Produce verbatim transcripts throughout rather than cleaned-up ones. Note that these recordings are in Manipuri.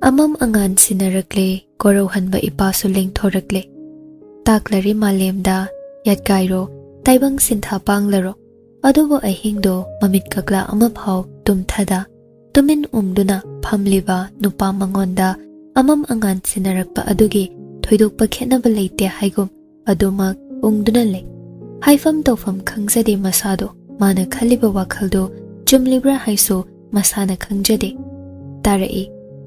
ꯑꯃꯝ ꯑꯉꯥꯟ ꯁꯤꯟꯅꯔꯛꯂꯦ, ꯀꯣꯔꯧꯍꯟꯕ ꯏꯄꯥꯁꯨ ꯂꯦꯡꯊꯣꯔꯛꯂꯦ꯫ ꯇꯥꯛꯂꯔꯤ ꯃꯥꯂꯦꯝꯗ, ꯌꯥꯠꯀꯥꯏꯔꯣ, ꯇꯥꯏꯕꯪ ꯁꯤꯟꯊꯥ ꯄꯥꯡꯂꯔꯣ꯫ ꯑꯗꯨꯕꯨ ꯑꯍꯤꯡꯗꯣ ꯃꯃꯤꯠ ꯀꯛꯂꯥ ꯑꯃꯐꯥꯎ ꯇꯨꯝꯊꯗ, ꯇꯨꯃꯤꯟ ꯎꯪꯗꯨꯅ ꯐꯝꯂꯤꯕ ꯅꯨꯄꯥ ꯃꯉꯣꯟꯗ ꯑꯃꯝ ꯑꯉꯥꯟ ꯁꯤꯟꯅꯔꯛꯄ ꯑꯗꯨꯒꯤ ꯊꯣꯏꯗꯣꯛꯄ ꯈꯦꯠꯅꯕ ꯂꯩꯇꯦ ꯍꯥꯏꯒꯨꯝ ꯑꯗꯨꯃꯛ ꯎꯪꯗꯨꯅ ꯂꯩ꯫ ꯍꯥꯏꯐꯝ ꯇꯧꯐꯝ ꯈꯪꯖꯗꯦ ꯃꯁꯥꯗꯣ, ꯃꯥꯅ ꯈꯜꯂꯤꯕ ꯋꯥꯈꯜꯗꯣ ꯆꯨꯝꯂꯤꯕ꯭ꯔꯥ ꯍꯥꯏꯁꯨ ꯃꯁꯥꯅ ꯈꯪꯖꯗꯦ꯫ ꯇꯥꯔꯛꯏ,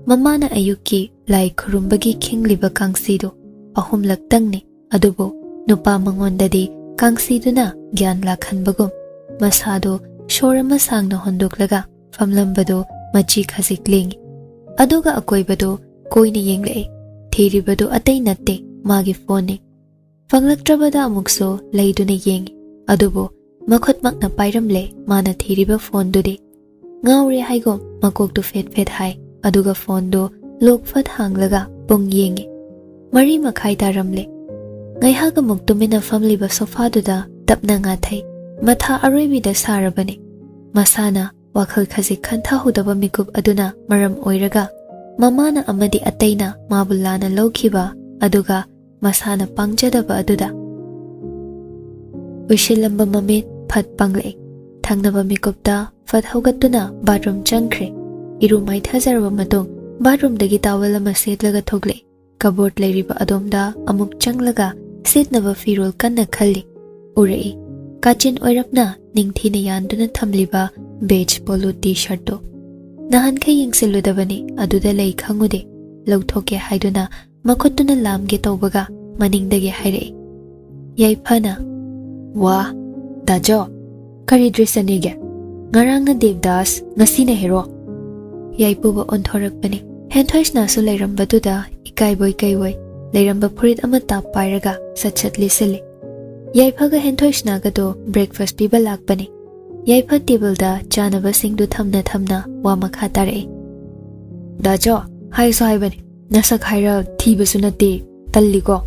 ꯃꯃꯥꯅ ꯑꯌꯨꯛꯀꯤ ꯂꯥꯏ ꯈꯨꯔꯨꯝꯕꯒꯤ ꯈꯤꯡꯂꯤꯕ ꯀꯥꯡꯁꯤꯗꯣ ꯑꯍꯨꯝꯂꯛꯇꯪꯅꯤ, ꯑꯗꯨꯕꯨ ꯅꯨꯄꯥ ꯃꯉꯣꯟꯗꯗꯤ ꯀꯥꯡꯁꯤꯗꯨꯅ ꯒ꯭ꯌꯥꯟ ꯂꯥꯛꯍꯟꯕꯒꯨꯝ ꯃꯁꯥꯗꯣ ꯁꯣꯔ ꯑꯃ ꯁꯥꯡꯅ ꯍꯣꯟꯗꯣꯛꯂꯒ ꯐꯝꯂꯝꯕꯗꯨ ꯃꯆꯤ ꯈꯖꯤꯛ ꯂꯦꯡꯏ꯫ ꯑꯗꯨꯒ ꯑꯀꯣꯏꯕꯗꯨ ꯀꯣꯏꯅ ꯌꯦꯡꯂꯛꯏ꯫ ꯊꯤꯔꯤꯕꯗꯨ ꯑꯇꯩ ꯅꯠꯇꯦ, ꯃꯥꯒꯤ ꯐꯣꯟꯅꯤ꯫ ꯐꯪꯂꯛꯇ꯭ꯔꯕꯗ ꯑꯃꯨꯛꯁꯨ ꯂꯩꯗꯨꯅ ꯌꯦꯡꯏ꯫ ꯑꯗꯨꯕꯨ ꯃꯈꯨꯠꯃꯛꯅ ꯄꯥꯏꯔꯝꯂꯦ ꯃꯥꯅ ꯊꯤꯔꯤꯕ ꯐꯣꯟꯗꯨꯗꯤ꯫ ꯉꯥꯎꯔꯦ ꯍꯥꯏꯒꯨꯝ ꯃꯀꯣꯛꯇꯨ ꯐꯦꯠ ꯐꯦꯠ ꯍꯥꯏ, ꯑꯗꯨꯒ ꯐꯣꯟꯗꯨ ꯂꯣꯛ ꯐꯠ ꯍꯥꯡꯂꯒ ꯄꯨꯡ ꯌꯦꯡꯏ꯫ ꯃꯔꯤ ꯃꯈꯥꯏ ꯇꯥꯔꯝꯂꯦ꯫ ꯉꯥꯏꯍꯥꯛ ꯑꯃꯨꯛ ꯇꯨꯃꯤꯟꯅ ꯐꯝꯂꯤꯕ ꯁꯣꯐꯥꯗꯨꯗ ꯇꯞꯅ ꯉꯥꯊꯩ꯫ ꯃꯊꯥ ꯑꯔꯣꯏꯕꯤꯗ ꯁꯥꯔꯕꯅꯤ꯫ ꯃꯁꯥꯅ ꯋꯥꯈꯜ ꯈꯖꯤꯛ ꯈꯟꯊꯍꯧꯗꯕ ꯃꯤꯀꯨꯞ ꯑꯗꯨꯅ ꯃꯔꯝ ꯑꯣꯏꯔꯒ ꯃꯃꯥꯅ ꯑꯃꯗꯤ ꯑꯇꯩꯅ ꯃꯥꯕꯨ ꯂꯥꯟꯅ ꯂꯧꯈꯤꯕ, ꯑꯗꯨꯒ ꯃꯁꯥꯅ ꯄꯥꯡꯖꯗꯕ ꯑꯗꯨꯗ꯫ ꯎꯏꯁꯤꯜꯂꯝꯕ ꯃꯃꯤꯠ ꯐꯠ ꯄꯥꯡꯂꯛꯏ꯫ ꯊꯪꯅꯕ ꯃꯤꯀꯨꯞꯇ ꯐꯠ ꯍꯧꯒꯠꯇꯨꯅ ꯕꯥꯠꯔꯨꯝ ꯆꯪꯈ꯭ꯔꯦ꯫ ꯏꯔꯨ ꯃꯥꯏꯊꯖꯔꯕ ꯃꯇꯨꯡ ꯕꯥꯠꯔꯨꯝꯗꯒꯤ ꯇꯥꯋꯦꯜ ꯑꯃ ꯁꯦꯠꯂꯒ ꯊꯣꯛꯂꯛꯏ꯫ ꯀꯕꯣꯔꯗ ꯂꯩꯔꯤꯕ ꯑꯗꯣꯝꯗ ꯑꯃꯨꯛ ꯆꯪꯂꯒ ꯁꯦꯠꯅꯕ ꯐꯤꯔꯣꯜ ꯀꯟꯅ ꯈꯜꯂꯤ꯫ ꯎꯔꯛꯏ, ꯀꯥꯆꯤꯟ ꯑꯣꯏꯔꯞꯅ ꯅꯤꯡꯊꯤꯅ ꯌꯥꯟꯗꯨꯅ ꯊꯝꯂꯤꯕ ꯕꯦꯖ ꯄꯣꯂꯣ ꯇꯤ ꯁꯥꯔꯠꯇꯨ꯫ ꯅꯍꯥꯟꯈꯩ ꯌꯦꯡꯁꯤꯜꯂꯨꯗꯕꯅꯤ, ꯑꯗꯨꯗ ꯂꯩ ꯈꯪꯉꯨꯗꯦ꯫ ꯂꯧꯊꯣꯛꯀꯦ ꯍꯥꯏꯗꯨꯅ ꯃꯈꯨꯠꯇꯨꯅ ꯂꯥꯝꯒꯦ ꯇꯧꯕꯒ ꯃꯅꯤꯡꯗꯒꯤ ꯍꯥꯏꯔꯛꯏ, ꯌꯥꯏꯐꯅ, "ꯋꯥ, ꯗꯥꯖꯣ, ꯀꯔꯤ ꯗ꯭ꯔꯦꯁ ꯆꯠꯅꯤꯒꯦ? ꯉꯔꯥꯡꯅ ꯗꯦꯕꯗꯥꯁ, ꯉꯁꯤꯅ ꯍꯦꯔꯣ?" ꯌꯥꯏꯄꯨꯕ ꯑꯣꯟꯊꯣꯔꯛꯄꯅꯤ꯫ ꯍꯦꯟꯊꯣꯏꯁꯅꯥꯁꯨ ꯂꯩꯔꯝꯕꯗꯨꯗ ꯏꯀꯥꯏꯕꯣꯏ ꯀꯩꯕꯣꯏ ꯂꯩꯔꯝꯕ ꯐꯨꯔꯤꯠ ꯑꯃ ꯇꯥꯞ ꯄꯥꯏꯔꯒ ꯁꯠ ꯁꯠ ꯂꯤꯠꯁꯤꯜꯂꯤ꯫ ꯌꯥꯏꯐꯒ ꯍꯦꯟꯊꯣꯏꯁꯅꯥꯒꯗꯣ ꯕ꯭ꯔꯦꯛꯐꯥꯁ ꯄꯤꯕ ꯂꯥꯛꯄꯅꯤ꯫ ꯌꯥꯏꯐ ꯇꯦꯕꯜꯗ ꯆꯥꯅꯕꯁꯤꯡꯗꯨ ꯊꯝꯅ ꯊꯝꯅ ꯋꯥ ꯃꯈꯥ ꯇꯥꯔꯛꯏ꯫ "ꯗꯥꯖꯣ, ꯍꯥꯏꯁꯨ ꯍꯥꯏꯕꯅꯤ, ꯅꯁꯛ ꯍꯥꯏꯔ ꯊꯤꯕꯁꯨ ꯅꯠꯇꯦ, ꯇꯜꯂꯤꯀꯣ?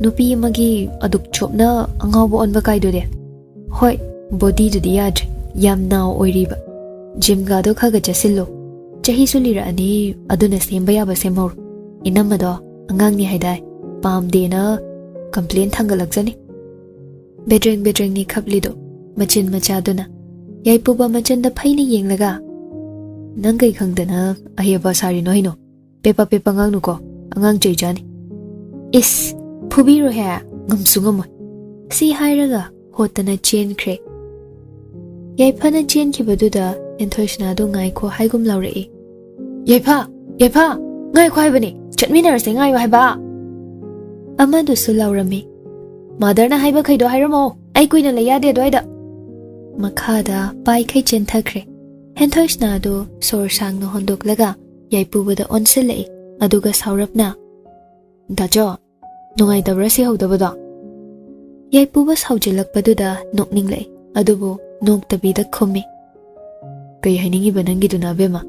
ꯅꯨꯄꯤ ꯑꯃꯒꯤ ꯑꯗꯨꯛ ꯆꯣꯞꯅ ꯑꯉꯥꯎꯕ ꯑꯣꯟꯕ ꯀꯥꯏꯗꯨꯗꯤ? ꯍꯣꯏ, ꯕꯣꯗꯤꯗꯨꯗꯤ ꯌꯥꯗ꯭ꯔꯦ, ꯌꯥꯝ ꯅꯥꯎ ꯑꯣꯏꯔꯤꯕ꯫ ꯖꯤꯝꯒꯥꯗꯣ ꯈꯔ ꯈꯔ ꯆꯠꯁꯤꯜꯂꯣ꯫ ꯆꯍꯤꯁꯨ ꯂꯤꯔꯛꯑꯅꯤ, ꯑꯗꯨꯅ ꯁꯦꯝꯕ ꯌꯥꯕ ꯁꯦꯝꯍꯧꯔꯣ꯫ ꯏꯅꯝꯃꯗꯣ ꯑꯉꯥꯡꯅꯤ ꯍꯥꯏꯗꯥꯏ, ꯄꯥꯝꯗꯦꯅ complain ꯊꯥꯡꯒꯠꯂꯛꯆꯅꯤ꯫ ꯕꯦꯗ꯭ꯔꯦꯡ ꯕꯦꯗ꯭ꯔꯦꯡꯅꯤ ꯈꯞꯂꯤꯗꯣ, ꯃꯆꯤꯟ ꯃꯆꯥꯗꯨꯅ꯫ ꯌꯥꯏꯄꯨꯕ ꯃꯆꯟꯗ ꯐꯩꯅ ꯌꯦꯡꯂꯒ, "ꯅꯪ ꯀꯩ ꯈꯪꯗꯅ ꯑꯍꯩ ꯑꯄꯥ ꯁꯥꯔꯤꯅꯣ ꯍꯩꯅꯣ? ꯄꯦꯄꯥ ꯄꯦꯄꯥ ꯉꯥꯡꯅꯨꯀꯣ, ꯑꯉꯥꯡ ꯆꯩ ꯆꯥꯅꯤ꯫" "ꯏꯁ, ꯐꯨꯕꯤꯔꯣꯍꯦ, ꯉꯝꯁꯨ ꯉꯝꯃꯣꯏ꯫" ꯁꯤ ꯍꯥꯏꯔꯒ ꯍꯣꯠꯇꯅ ꯆꯦꯟꯈ꯭ꯔꯦ꯫ ꯌꯥꯏꯐꯅ ꯆꯦꯟꯈꯤꯕꯗꯨꯗ ꯍꯦꯟꯊꯣꯏꯁꯅꯥꯗꯣ ꯉꯥꯏꯈꯣ ꯍꯥꯏꯒꯨꯝ ꯂꯥꯎꯔꯛꯏ꯫ "ꯌꯥꯏꯐ, ꯌꯥꯏꯐ, ꯉꯥꯏꯈꯣ ꯍꯥꯏꯕꯅꯤ, ꯆꯠꯃꯤꯟꯅꯔꯁꯦ, ꯉꯥꯏꯌꯣ ꯍꯥꯏꯕ꯫" ꯑꯃꯗꯨꯁꯨ ꯂꯥꯎꯔꯝꯃꯤ꯫ "ꯃꯥꯗꯔꯅ ꯍꯥꯏꯕꯈꯩꯗꯣ ꯍꯥꯏꯔꯝꯃꯣ, ꯑꯩ ꯀꯨꯏꯅ ꯂꯩ ꯌꯥꯗꯦ ꯑꯗꯨꯋꯥꯏꯗ꯫" ꯃꯈꯥꯗ ꯄꯥꯏꯈꯩ ꯆꯦꯟꯊꯈ꯭ꯔꯦ꯫ ꯍꯦꯟꯊꯣꯏꯁꯅꯥꯗꯨ ꯁꯣꯔ ꯁꯥꯡꯅ ꯍꯣꯟꯗꯣꯛꯂꯒ ꯌꯥꯏꯄꯨꯕꯗ ꯑꯣꯟꯁꯤꯜꯂꯛꯏ, ꯑꯗꯨꯒ ꯁꯥꯎꯔꯞꯅ, "ꯗꯥꯆꯣ, ꯅꯨꯡꯉꯥꯏꯇꯕ꯭ꯔꯥ ꯁꯤꯍꯧꯗꯕꯗꯣ?" ꯌꯥꯏꯄꯨꯕ ꯁꯥꯎꯖꯤꯜꯂꯛꯄꯗꯨꯗ ꯅꯣꯛꯅꯤꯡꯂꯛꯏ, ꯑꯗꯨꯕꯨ ꯅꯣꯛꯇꯕꯤꯗ ꯈꯨꯝꯃꯤ꯫ "ꯀꯩ ꯍꯥꯏꯅꯤꯡꯉꯤꯕ ꯅꯪꯒꯤꯗꯨꯅ, ꯑꯕꯦꯝꯃ?"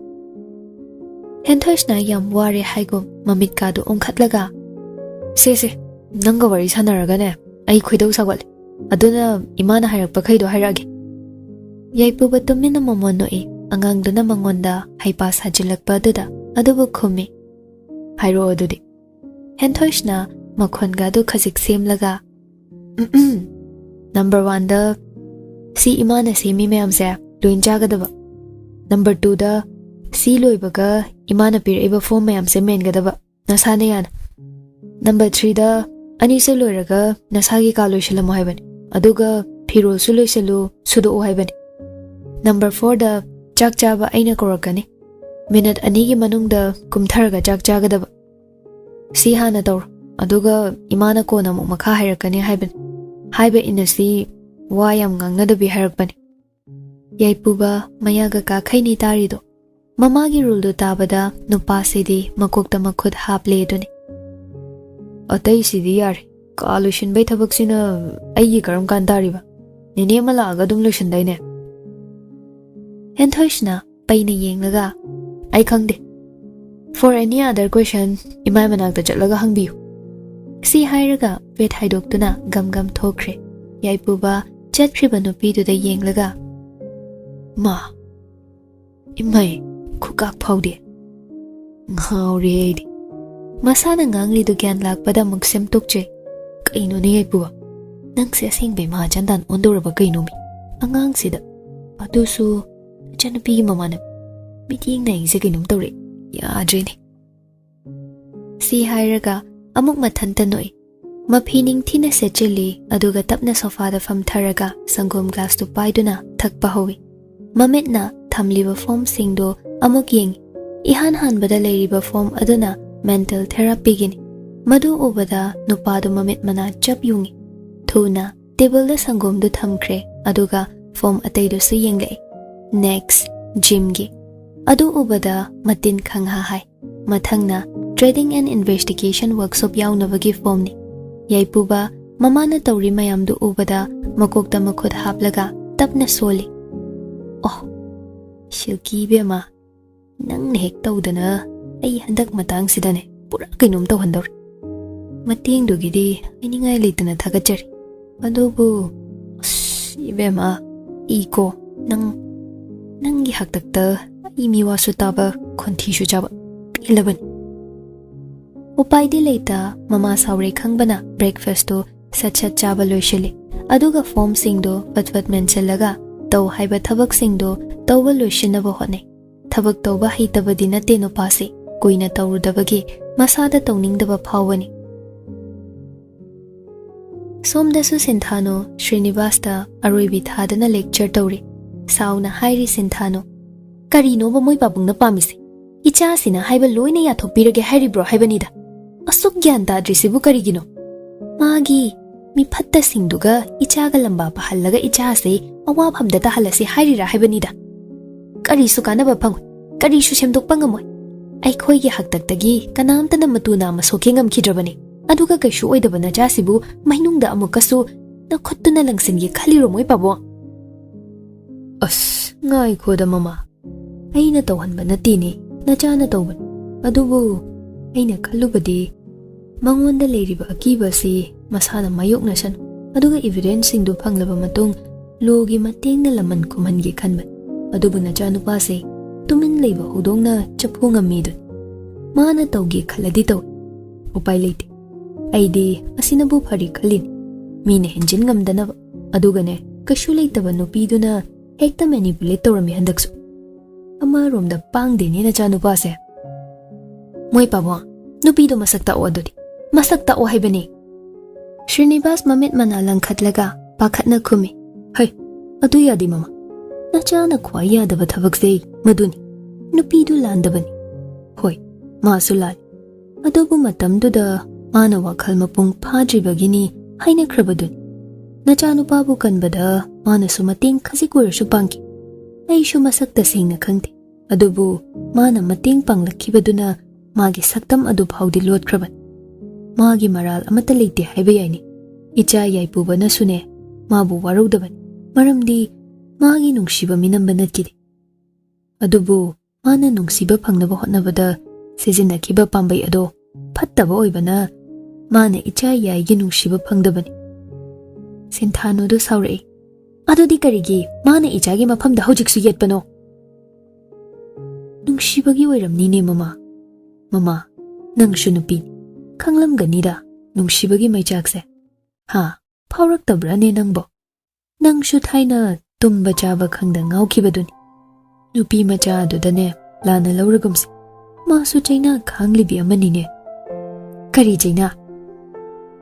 ꯍꯦꯟꯊꯣꯏꯁꯅ ꯌꯥꯝ ꯋꯥꯔꯦ ꯍꯥꯏꯒꯨꯝ ꯃꯃꯤꯠꯀꯥꯗꯨ ꯑꯣꯟꯈꯠꯂꯒ, "ꯁꯦ, ꯁꯦ, ꯅꯪꯒ ꯋꯥꯔꯤ ꯁꯥꯟꯅꯔꯒꯅꯦ, ꯑꯩ ꯈꯣꯏꯗꯧ ꯁꯥꯎꯒꯠꯂꯦ꯫ ꯑꯗꯨꯅ ꯏꯃꯥꯅ ꯍꯥꯏꯔꯛꯄꯈꯩꯗꯣ ꯍꯥꯏꯔꯛꯑꯒꯦ꯫" ꯌꯥꯏꯄꯨꯕ ꯇꯨꯃꯤꯟꯅ ꯃꯃꯣꯟ ꯅꯣꯛꯏ, ꯑꯉꯥꯡꯗꯨꯅ ꯃꯉꯣꯟꯗ ꯍꯩꯄꯥ ꯁꯥꯖꯤꯜꯂꯛꯄ ꯑꯗꯨꯗ꯫ ꯑꯗꯨꯕꯨ ꯈꯨꯝꯃꯤ, "ꯍꯥꯏꯔꯛꯑꯣ ꯑꯗꯨꯗꯤ꯫" ꯍꯦꯟꯊꯣꯏꯁꯅ ꯃꯈꯣꯟꯒꯗꯨ ꯈꯖꯤꯛ ꯁꯦꯝꯂꯒ, "ꯎꯝ, ꯎꯝ꯫ ꯅꯝꯕꯔ ꯋꯥꯟꯗ ꯁꯤ ꯏꯃꯥꯅ ꯁꯦꯝꯃꯤ ꯃꯌꯥꯝꯁꯦ ꯂꯣꯏ ꯆꯥꯒꯗꯕ꯫ ꯅꯝꯕꯔ ꯇꯨꯗ ꯁꯤ ꯂꯣꯏꯕꯒ ꯏꯃꯥꯅ ꯄꯤꯔꯛꯏꯕ ꯐꯣꯝ ꯃꯌꯥꯝꯁꯦ ꯃꯦꯟꯒꯗꯕ, ꯅꯁꯥꯅ ꯌꯥꯅ꯫ ꯅꯝꯕꯔ ꯊ꯭ꯔꯤꯗ ꯑꯅꯤꯁꯦ ꯂꯣꯏꯔꯒ ꯅꯁꯥꯒꯤ ꯀꯥ ꯂꯣꯏꯁꯤꯜꯂꯝꯃꯣ ꯍꯥꯏꯕꯅꯤ, ꯑꯗꯨꯒ ꯐꯤꯔꯣꯜꯁꯨ ꯂꯣꯏꯁꯤꯜꯂꯨ, ꯁꯨꯗꯣꯛꯎ ꯍꯥꯏꯕꯅꯤ꯫ ꯅꯝꯕꯔ ꯐꯣꯔꯗ ꯆꯥꯛ ꯆꯥꯕ ꯑꯩꯅ ꯀꯧꯔꯛꯀꯅꯤ꯫ ꯃꯤꯅꯠ ꯑꯅꯤꯒꯤ ꯃꯅꯨꯡꯗ ꯀꯨꯝꯊꯔꯒ ꯆꯥꯛ ꯆꯥꯒꯗꯕ꯫ ꯁꯤ ꯍꯥꯟꯅ ꯇꯧꯔꯣ, ꯑꯗꯨꯒ ꯏꯃꯥꯅ ꯀꯣꯟꯅ ꯑꯃꯨꯛ ꯃꯈꯥ ꯍꯥꯏꯔꯛꯀꯅꯤ ꯍꯥꯏꯕꯅꯤ꯫" ꯍꯥꯏꯕ ꯏꯟꯅꯁꯤ ꯋꯥ ꯌꯥꯝ ꯉꯥꯡꯅꯗꯕꯤ ꯍꯥꯏꯔꯛꯄꯅꯤ꯫ ꯌꯥꯏꯄꯨꯕ ꯃꯌꯥꯒ ꯀꯥꯈꯩꯅꯤ ꯇꯥꯔꯤꯗꯣ꯫ ꯃꯃꯥꯒꯤ ꯔꯨꯜꯗꯨ ꯇꯥꯕꯗ ꯅꯨꯄꯥꯁꯤꯗꯤ ꯃꯀꯣꯛꯇ ꯃꯈꯨꯠ ꯍꯥꯞꯂꯦ ꯑꯗꯨꯅꯤ꯫ "ꯑꯇꯩꯁꯤꯗꯤ ꯌꯥꯔꯦ, ꯀꯥ ꯂꯣꯏꯁꯤꯟꯕꯩ ꯊꯕꯛꯁꯤꯅ ꯑꯩꯒꯤ ꯀꯔꯝ ꯀꯥꯟ ꯇꯥꯔꯤꯕ? ꯅꯦꯅꯦ ꯑꯃ ꯂꯥꯛꯑꯒ ꯑꯗꯨꯝ ꯂꯣꯏꯁꯤꯟꯗꯥꯏꯅꯦ?" ꯍꯦꯟꯊꯣꯏꯁꯤꯅ ꯄꯩꯅ ꯌꯦꯡꯂꯒ, "ꯑꯩ ꯈꯪꯗꯦ꯫ For any other question, ꯏꯃꯥꯏ ꯃꯅꯥꯛꯇ ꯆꯠꯂꯒ ꯍꯪꯕꯤꯌꯨ꯫" ꯁꯤ ꯍꯥꯏꯔꯒ ꯄꯦꯠ ꯍꯥꯏꯗꯣꯛꯇꯨꯅ ꯒꯝ ꯒꯝ ꯊꯣꯛꯈ꯭ꯔꯦ꯫ ꯌꯥꯏꯄꯨꯕ ꯆꯠꯈ꯭ꯔꯤꯕ ꯅꯨꯄꯤꯗꯨꯗ ꯌꯦꯡꯂꯒ, "ꯃꯥ, ꯏꯃꯩ, ꯈꯨꯀꯥꯛ ꯐꯥꯎꯗꯦ꯫ ꯉꯥꯎꯔꯦ ꯑꯩꯗꯤ꯫ ꯃꯁꯥꯅ ꯉꯥꯡꯂꯤꯗꯨ ꯒ꯭ꯌꯥꯟ ꯂꯥꯛꯄꯗ ꯑꯃꯨꯛ ꯁꯦꯝꯗꯣꯛꯆꯩ꯫ "ꯀꯩꯅꯣꯅꯦ ꯌꯥꯏꯄꯨꯕ? ꯅꯪꯁꯦ ꯑꯁꯦꯡꯕꯩ ꯃꯍꯥꯖꯟꯗꯥꯟ ꯑꯣꯟꯗꯧꯔꯕ ꯀꯩꯅꯣꯃꯤ? ꯑꯉꯥꯡꯁꯤꯗ, ꯑꯗꯨꯁꯨ ꯏꯆꯟꯅꯨꯄꯤꯒꯤ ꯃꯃꯥꯟꯅꯕꯤ꯫ ꯃꯤꯠꯌꯦꯡ ꯅꯥꯏꯁꯦ ꯀꯩꯅꯣꯝ ꯇꯧꯔꯦ꯫ ꯌꯥꯗ꯭ꯔꯦꯅꯦ"꯫ ꯁꯤ ꯍꯥꯏꯔꯒ ꯑꯃꯨꯛ ꯃꯊꯟꯇ ꯅꯣꯛꯏ꯫ ꯃꯐꯤ ꯅꯤꯡꯊꯤꯅ ꯁꯦꯠꯆꯤꯜꯂꯤ, ꯑꯗꯨꯒ ꯇꯞꯅ ꯁꯣꯐꯥꯗ ꯐꯝꯊꯔꯒ ꯁꯪꯒꯣꯝ ꯒ꯭ꯂꯥꯁꯇꯨ ꯄꯥꯏꯗꯨꯅ ꯊꯛꯄ ꯍꯧꯏ꯫ ꯃꯃꯤꯠꯅ ꯊꯝꯂꯤꯕ ꯐꯣꯝꯁꯤꯡꯗꯨ ꯑꯃꯨꯛ ꯌꯦꯡꯏ꯫ ꯏꯍꯥꯟ ꯍꯥꯟꯕꯗ ꯂꯩꯔꯤꯕ ꯐꯣꯝ ꯑꯗꯨꯅ ꯃꯦꯟꯇꯦꯜ ꯊꯦꯔꯥꯄꯤꯒꯤꯅꯤ꯫ ꯃꯗꯨ ꯎꯕꯗ ꯅꯨꯄꯥꯗꯨ ꯃꯃꯤꯠ ꯃꯅꯥ ꯆꯞ ꯌꯨꯡꯏ꯫ ꯊꯨꯅ ꯇꯦꯕꯜꯗ ꯁꯪꯒꯣꯝꯗꯨ ꯊꯝꯈ꯭ꯔꯦ, ꯑꯗꯨꯒ ꯐꯣꯝ ꯑꯇꯩꯗꯨꯁꯨ ꯌꯦꯡꯂꯛꯏ꯫ ꯅꯦꯛꯁ, ꯖꯤꯝꯒꯤ꯫ ꯑꯗꯨ ꯎꯕꯗ ꯃꯇꯤꯟ ꯈꯪꯍꯥ ꯍꯥꯏ꯫ ꯃꯊꯪꯅ Trading and Investigation Workshop ꯌꯥꯎꯅꯕꯒꯤ ꯐꯣꯝꯅꯤ꯫ ꯌꯥꯏꯄꯨꯕ ꯃꯃꯥꯅ ꯇꯧꯔꯤ ꯃꯌꯥꯝꯗꯨ ꯎꯕꯗ ꯃꯀꯣꯛꯇ ꯃꯈꯨꯠ ꯍꯥꯞꯂꯒ ꯇꯞꯅ ꯁꯣꯜꯂꯤ꯫ "ꯑꯣ, ꯁꯤꯜꯀꯤ ꯏꯕꯦꯝꯃ, ꯅꯪꯅ ꯍꯦꯛ ꯇꯧꯗꯅ ꯑꯩ ꯍꯟꯗꯛ ꯃꯇꯥꯡꯁꯤꯗꯅꯦ ꯄꯨꯔꯥ ꯀꯩꯅꯣꯝ ꯇꯧꯍꯟꯗꯧꯔꯦ꯫ ꯃꯇꯦꯡꯗꯨꯒꯤꯗꯤ ꯍꯥꯏꯅꯤꯡꯉꯥꯏ ꯂꯩꯇꯅ ꯊꯥꯒꯠꯆꯔꯤ꯫ ꯑꯗꯨꯕꯨ, ꯑꯁ, ꯏꯕꯦꯝꯃ, ꯏꯀꯣ, ꯅꯪ, ꯅꯪꯒꯤ ꯍꯥꯛꯇꯛꯇ ꯑꯩ ꯃꯤꯋꯥꯁꯨ ꯇꯥꯕ, ꯈꯣꯟꯊꯤꯁꯨ ꯆꯥꯕ ꯄꯦꯜꯂꯕꯅꯤ"꯫ ꯎꯄꯥꯏꯗꯤ ꯂꯩꯇ, ꯃꯃꯥ ꯁꯥꯎꯔꯦ ꯈꯪꯕꯅ ꯕ꯭ꯔꯦꯛꯐꯥꯁꯇꯨ ꯁꯠ ꯁꯠ ꯆꯥꯕ ꯂꯣꯏꯁꯤꯜꯂꯤ꯫ ꯑꯗꯨꯒ ꯐꯣꯝꯁꯤꯡꯗꯨ ꯐꯠ ꯐꯠ ꯃꯦꯟꯁꯤꯜꯂꯒ ꯇꯧ ꯍꯥꯏꯕ ꯊꯕꯛꯁꯤꯡꯗꯨ ꯇꯧꯕ ꯂꯣꯏꯁꯤꯟꯅꯕ ꯍꯣꯠꯅꯩ꯫ ꯊꯕꯛ ꯇꯧꯕ ꯍꯩꯇꯕꯗꯤ ꯅꯠꯇꯦ ꯅꯨꯄꯥꯁꯤ, ꯀꯨꯏꯅ ꯇꯧꯔꯨꯗꯕꯒꯤ ꯃꯁꯥꯗ ꯇꯧꯅꯤꯡꯗꯕ ꯐꯥꯎꯕꯅꯤ꯫ ꯁꯣꯝꯗꯁꯨ ꯁꯤꯟꯊꯥꯅꯨ ꯁ꯭ꯔꯤꯅꯤꯕꯥꯁꯇ ꯑꯔꯣꯏꯕꯤ ꯊꯥꯗꯅ ꯂꯦꯛꯆꯔ ꯇꯧꯔꯤ꯫ ꯁꯥꯎꯅ ꯍꯥꯏꯔꯤ ꯁꯤꯟꯊꯥꯅꯨ꯫ "ꯀꯔꯤꯅꯣꯕ ꯃꯣꯏ ꯄꯥꯕꯨꯡꯅ ꯄꯥꯝꯃꯤꯁꯦ? ꯏꯆꯥꯁꯤꯅ ꯍꯥꯏꯕ ꯂꯣꯏꯅ ꯌꯥꯊꯣꯛꯄꯤꯔꯒꯦ ꯍꯥꯏꯔꯤꯕ꯭ꯔꯣ ꯍꯥꯏꯕꯅꯤꯗ? ꯑꯁꯨꯛ ꯒ꯭ꯌꯥꯟ ꯇꯥꯗ꯭ꯔꯤꯁꯤꯕꯨ ꯀꯔꯤꯒꯤꯅꯣ? ꯃꯥꯒꯤ ꯃꯤꯐꯠꯇꯁꯤꯡꯗꯨꯒ ꯏꯆꯥꯒ ꯂꯝꯕꯥ ꯄꯥꯍꯜꯂꯒ ꯏꯆꯥꯁꯦ ꯑꯋꯥꯐꯝꯗ ꯇꯥꯍꯜꯂꯁꯤ ꯍꯥꯏꯔꯤꯔꯥ ꯍꯥꯏꯕꯅꯤꯗ? ꯀꯔꯤꯁꯨ ꯀꯥꯟꯅꯕ ꯐꯪꯉꯣꯏ, ꯀꯔꯤꯁꯨ ꯁꯦꯝꯗꯣꯛꯄ ꯉꯝꯃꯣꯏ꯫ ꯑꯩꯈꯣꯏꯒꯤ ꯍꯥꯛꯇꯛꯇꯒꯤ ꯀꯅꯥꯝꯇꯅ ꯃꯇꯨ ꯅꯥꯝꯃ ꯁꯣꯛꯀꯦ ꯉꯝꯈꯤꯗ꯭ꯔꯕꯅꯤ꯫ ꯑꯗꯨꯒ ꯀꯩꯁꯨ ꯑꯣꯏꯗꯕ ꯅꯆꯥꯁꯤꯕꯨ ꯃꯩꯅꯨꯡꯗ ꯑꯃꯨꯛꯀꯁꯨ ꯅꯈꯨꯠꯇꯨꯅ ꯂꯪꯁꯤꯟꯒꯦ ꯈꯜꯂꯤꯔꯣ ꯃꯣꯏ ꯄꯥꯕꯨꯡ?" "ꯑꯁ, ꯉꯥꯏꯈꯣꯗ ꯃꯃꯥ, ꯑꯩꯅ ꯇꯧꯍꯟꯕ ꯅꯠꯇꯦꯅꯦ, ꯅꯆꯥꯅ ꯇꯧꯕꯅꯤ꯫ ꯑꯗꯨꯕꯨ ꯑꯩꯅ ꯈꯜꯂꯨꯕꯗꯤ ꯃꯉꯣꯟꯗ ꯂꯩꯔꯤꯕ ꯑꯀꯤꯕ ꯑꯁꯤ ꯃꯁꯥꯅ ꯃꯥꯌꯣꯛꯅꯁꯅꯨ, ꯑꯗꯨꯒ ꯏꯕꯤꯗꯦꯟꯁꯁꯤꯡꯗꯨ ꯐꯪꯂꯕ ꯃꯇꯨꯡ ꯂꯣꯒꯤ ꯃꯇꯦꯡꯅ ꯂꯃꯟ ꯈꯨꯝꯍꯟꯒꯦ ꯈꯟꯕꯅꯤ꯫ ꯑꯗꯨꯕꯨ ꯅꯆꯥꯅꯨꯄꯥꯁꯦ ꯇꯨꯃꯤꯟ ꯂꯩꯕ ꯍꯧꯗꯣꯡꯅ ꯆꯐꯨ ꯉꯝꯃꯤꯗꯨꯅꯤ꯫ ꯃꯥꯅ ꯇꯧꯒꯦ ꯈꯜꯂꯗꯤ ꯇꯧꯏ꯫ ꯎꯄꯥꯏ ꯂꯩꯇꯦ꯫ ꯑꯩꯗꯤ ꯑꯁꯤꯅꯕꯨ ꯐꯔꯦ ꯈꯜꯂꯤꯅꯤ, ꯃꯤꯅ ꯍꯦꯟꯖꯤꯟ ꯉꯝꯗꯅꯕ꯫ ꯑꯗꯨꯒꯅꯦ, ꯀꯩꯁꯨ ꯂꯩꯇꯕ ꯅꯨꯄꯤꯗꯨꯅ ꯍꯦꯛꯇ manipulate ꯇꯧꯔꯝꯃꯤ ꯍꯟꯗꯛꯁꯨ꯫ ꯑꯃꯔꯣꯝꯗ ꯄꯥꯡꯗꯦꯅꯦ ꯅꯆꯥꯅꯨꯄꯥꯁꯦ꯫ ꯃꯣꯏ ꯄꯥꯕꯨꯡ, ꯅꯨꯄꯤꯗꯣ ꯃꯁꯛ ꯇꯥꯛꯑꯣ ꯑꯗꯨꯗꯤ꯫ ꯃꯁꯛ ꯇꯥꯛꯑꯣ ꯍꯥꯏꯕꯅꯤ꯫ ꯁ꯭ꯔꯤꯅꯤꯕꯥꯁ ꯃꯃꯤꯠ ꯃꯅꯥ ꯂꯪꯈꯠꯂꯒ ꯄꯥꯈꯠꯅ ꯈꯨꯝꯃꯤ꯫ ꯍꯩ, ꯑꯗꯨ ꯌꯥꯗꯦ ꯃꯃꯥ꯫ ꯅꯆꯥꯅ ꯈ꯭ꯋꯥꯏ ꯌꯥꯗꯕ ꯊꯕꯛꯁꯦ ꯃꯗꯨꯅꯤ꯫ ꯅꯨꯄꯤꯗꯨ ꯂꯥꯟꯗꯕꯅꯤ꯫ ꯍꯣꯏ, ꯃꯥꯁꯨ ꯂꯥꯜꯂꯤ꯫ ꯑꯗꯨꯕꯨ ꯃꯇꯝꯗꯨꯗ ꯃꯥꯅ ꯋꯥꯈꯜ ꯃꯄꯨꯡ ꯐꯥꯗ꯭ꯔꯤꯕꯒꯤꯅꯤ ꯍꯥꯏꯅꯈ꯭ꯔꯕꯗꯨꯅꯤ꯫ ꯅꯆꯥꯅꯨꯄꯥꯕꯨ ꯀꯟꯕꯗ ꯃꯥꯅꯁꯨ ꯃꯇꯦꯡ ꯈꯖꯤꯛ ꯑꯣꯏꯔꯁꯨ ꯄꯥꯡꯈꯤ꯫ ꯑꯩꯁꯨ ꯃꯁꯛ ꯇꯁꯦꯡꯅ ꯈꯪꯗꯦ꯫ ꯑꯗꯨꯕꯨ ꯃꯥꯅ ꯃꯇꯦꯡ ꯄꯥꯡꯂꯛꯈꯤꯕꯗꯨꯅ ꯃꯥꯒꯤ ꯁꯛꯇꯝ ꯑꯗꯨ ꯐꯥꯎꯗꯤ ꯂꯣꯠꯈ꯭ꯔꯕꯅꯤ꯫ ꯃꯥꯒꯤ ꯃꯔꯥꯜ ꯑꯃꯠꯇ ꯂꯩꯇꯦ ꯍꯥꯏꯕ ꯌꯥꯏꯅꯦ꯫ ꯏꯆꯥ ꯌꯥꯏꯄꯨꯕꯅꯁꯨꯅꯦ ꯃꯥꯕꯨ ꯋꯥꯔꯧꯗꯕꯅꯤ, ꯃꯔꯝꯗꯤ ꯃꯥꯒꯤ ꯅꯨꯡꯁꯤꯕ ꯃꯤꯅꯝꯕ ꯅꯠꯈꯤꯗꯦ꯫ ꯑꯗꯨꯕꯨ ꯃꯥꯅ ꯅꯨꯡꯁꯤꯕ ꯐꯪꯅꯕ ꯍꯣꯠꯅꯕꯗ ꯁꯤꯖꯤꯟꯅꯈꯤꯕ ꯄꯥꯝꯕꯩ ꯑꯗꯣ ꯐꯠꯇꯕ ꯑꯣꯏꯕꯅ ꯃꯥꯅ ꯏꯆꯥ ꯌꯥꯏꯒꯤ ꯅꯨꯡꯁꯤꯕ ꯐꯪꯗꯕꯅꯤ꯫ ꯁꯤꯟꯊꯥꯅꯨꯗꯨ ꯁꯥꯎꯔꯛꯏ꯫ ꯑꯗꯨꯗꯤ ꯀꯔꯤꯒꯤ ꯃꯥꯅ ꯏꯆꯥꯒꯤ ꯃꯐꯝꯗ ꯍꯧꯖꯤꯛꯁꯨ ꯌꯦꯠꯄꯅꯣ? ꯅꯨꯡꯁꯤꯕꯒꯤ ꯑꯣꯏꯔꯝꯅꯤꯅꯦ ꯃꯃꯥ꯫ ꯃꯃꯥ, ꯅꯪꯁꯨ ꯅꯨꯄꯤꯅꯤ, ꯈꯪꯂꯝꯒꯅꯤꯗ ꯅꯨꯡꯁꯤꯕꯒꯤ ꯃꯩꯆꯥꯛꯁꯦ꯫ ꯍꯥ, ꯐꯥꯎꯔꯛꯇꯕ꯭ꯔꯥꯅꯦ ꯅꯪꯕꯣ? ꯅꯪꯁꯨ ꯊꯥꯏꯅ ꯇꯨꯝꯕ ꯆꯥꯕ ꯈꯪꯗ ꯉꯥꯎꯈꯤꯕꯗꯨꯅꯤ꯫ ꯅꯨꯄꯤ ꯃꯆꯥ ꯑꯗꯨꯗꯅꯦ ꯂꯥꯟꯅ ꯂꯧꯔꯒꯨꯝꯁꯦ꯫ ꯃꯥꯁꯨ ꯆꯩꯅꯥ ꯈꯥꯡꯂꯤꯕꯤ ꯑꯃꯅꯤꯅꯦ꯫ ꯀꯔꯤ ꯆꯩꯅꯥ?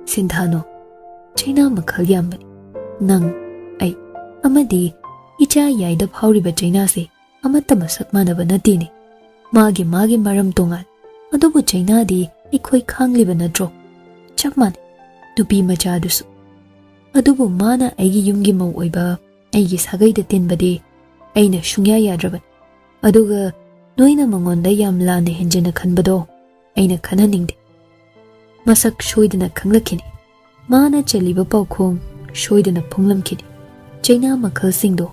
ꯁꯤꯟꯊꯥꯅꯣ, ꯆꯩꯅꯥ ꯃꯈꯜ ꯌꯥꯝꯕꯅꯤ꯫ ꯅꯪ, ꯑꯩ, ꯑꯃꯗꯤ ꯏꯆꯥ ꯌꯥꯏꯗ ꯐꯥꯎꯔꯤꯕ ꯆꯩꯅꯥꯁꯦ ꯑꯃꯠꯇ ꯃꯁꯛ ꯃꯥꯟꯅꯕ ꯅꯠꯇꯦꯅꯦ꯫ ꯃꯥꯒꯤ ꯃꯥꯒꯤ ꯃꯔꯝ ꯇꯣꯉꯥꯟ, ꯑꯗꯨꯕꯨ ꯆꯩꯅꯥꯗꯤ ꯑꯩꯈꯣꯏ ꯈꯥꯡꯂꯤꯕ ꯅꯠꯇ꯭ꯔꯣ? ꯆꯞ ꯃꯥꯟꯅꯩ, ꯅꯨꯄꯤ ꯃꯆꯥꯗꯨꯁꯨ꯫ ꯑꯗꯨꯕꯨ ꯃꯥꯅ ꯑꯩꯒꯤ ꯌꯨꯝꯒꯤ ꯃꯧ ꯑꯣꯏꯕ, ꯑꯩꯒꯤ ꯁꯥꯒꯩꯗ ꯇꯤꯟꯕꯗꯤ ꯑꯩꯅ ꯁꯨꯡꯌꯥ ꯌꯥꯗ꯭ꯔꯕꯅꯤ꯫ ꯑꯗꯨꯒ ꯅꯣꯏꯅ ꯃꯉꯣꯟꯗ ꯌꯥꯝ ꯂꯥꯟꯅ ꯍꯦꯟꯖꯟꯅ ꯈꯟꯕꯗꯣ ꯑꯩꯅ ꯈꯟꯍꯟꯅꯤꯡꯗꯦ꯫ ꯃꯁꯛ ꯁꯣꯏꯗꯅ ꯈꯪꯂꯛꯈꯤꯅꯤ꯫ ꯃꯥꯅ ꯆꯜꯂꯤꯕ ꯄꯥꯎꯈꯣꯡ ꯁꯣꯏꯗꯅ ꯐꯣꯡꯂꯝꯈꯤꯅꯤ꯫ ꯆꯩꯅꯥ ꯃꯈꯜꯁꯤꯡꯗꯣ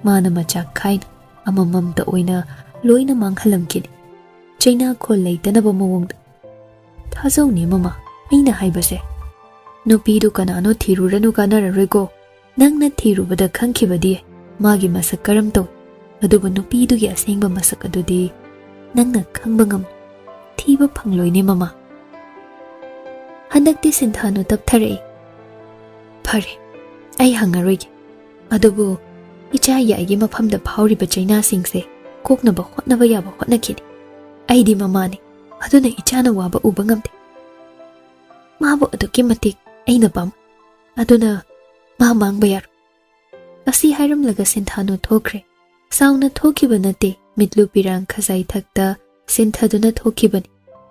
ꯃꯥꯅ ꯃꯆꯥꯛ ꯈꯥꯏꯅ ꯑꯃꯃꯝꯇ ꯑꯣꯏꯅ ꯂꯣꯏꯅ ꯃꯥꯡꯍꯜꯂꯝꯈꯤꯅꯤ꯫ ꯆꯩꯅꯥꯈꯣꯜ ꯂꯩꯇꯅꯕ ꯃꯑꯣꯡꯗ꯫ ꯊꯥꯖꯧꯅꯦ ꯃꯃꯥ, ꯑꯩꯅ ꯍꯥꯏꯕꯁꯦ꯫ ꯅꯨꯄꯤꯗꯨ ꯀꯅꯥꯅꯣ ꯊꯤꯔꯨꯔꯅꯨ, ꯀꯥꯟꯅꯔꯔꯣꯏꯀꯣ꯫ ꯅꯪꯅ ꯊꯤꯔꯨꯕꯗ ꯈꯪꯈꯤꯕꯗꯤ ꯃꯥꯒꯤ ꯃꯁꯛ ꯀꯔꯝ ꯇꯧꯏ꯫ ꯑꯗꯨꯕꯨ ꯅꯨꯄꯤꯗꯨꯒꯤ ꯑꯁꯦꯡꯕ ꯃꯁꯛ ꯑꯗꯨꯗꯤ ꯅꯪꯅ ꯈꯪꯕ ꯉꯝꯂꯣꯏ꯫ ꯊꯤꯕ ꯐꯪꯂꯣꯏꯅꯦ, ꯃꯃꯥ꯫ ꯍꯟꯗꯛꯇꯤ ꯁꯤꯟꯊꯥꯅꯨ ꯇꯞꯊꯔꯛꯏ꯫ "ꯐꯔꯦ, ꯑꯩ ꯍꯪꯉꯔꯣꯏꯒꯦ꯫ ꯑꯗꯨꯕꯨ ꯏꯆꯥ ꯌꯥꯏꯒꯤ ꯃꯐꯝꯗ ꯐꯥꯎꯔꯤꯕ ꯆꯩꯅꯥꯁꯤꯡꯁꯦ ꯀꯣꯛꯅꯕ ꯍꯣꯠꯅꯕ ꯌꯥꯕ ꯍꯣꯠꯅꯈꯤꯅꯤ꯫ ꯑꯩꯗꯤ ꯃꯃꯥꯅꯤ, ꯑꯗꯨꯅ ꯏꯆꯥꯅ ꯋꯥꯕ ꯎꯕ ꯉꯝꯗꯦ꯫ ꯃꯥꯕꯨ ꯑꯗꯨꯛꯀꯤ ꯃꯇꯤꯛ ꯑꯩꯅ ꯄꯥꯝꯃꯤ꯫ ꯑꯗꯨꯅ ꯃꯥ ꯃꯥꯡꯕ ꯌꯥꯔꯣꯏ꯫" ꯑꯁꯤ ꯍꯥꯏꯔꯝꯂꯒ ꯁꯤꯟꯊꯥꯅꯨ ꯊꯣꯛꯈ꯭ꯔꯦ꯫ ꯁꯥꯎꯅ ꯊꯣꯛꯈꯤꯕ ꯅꯠꯇꯦ, ꯃꯤꯠꯂꯨ ꯄꯤꯔꯥꯡ ꯈꯖꯥꯏ ꯊꯛꯇ ꯁꯤꯟꯊꯗꯨꯅ ꯊꯣꯛꯈꯤꯕꯅꯤ꯫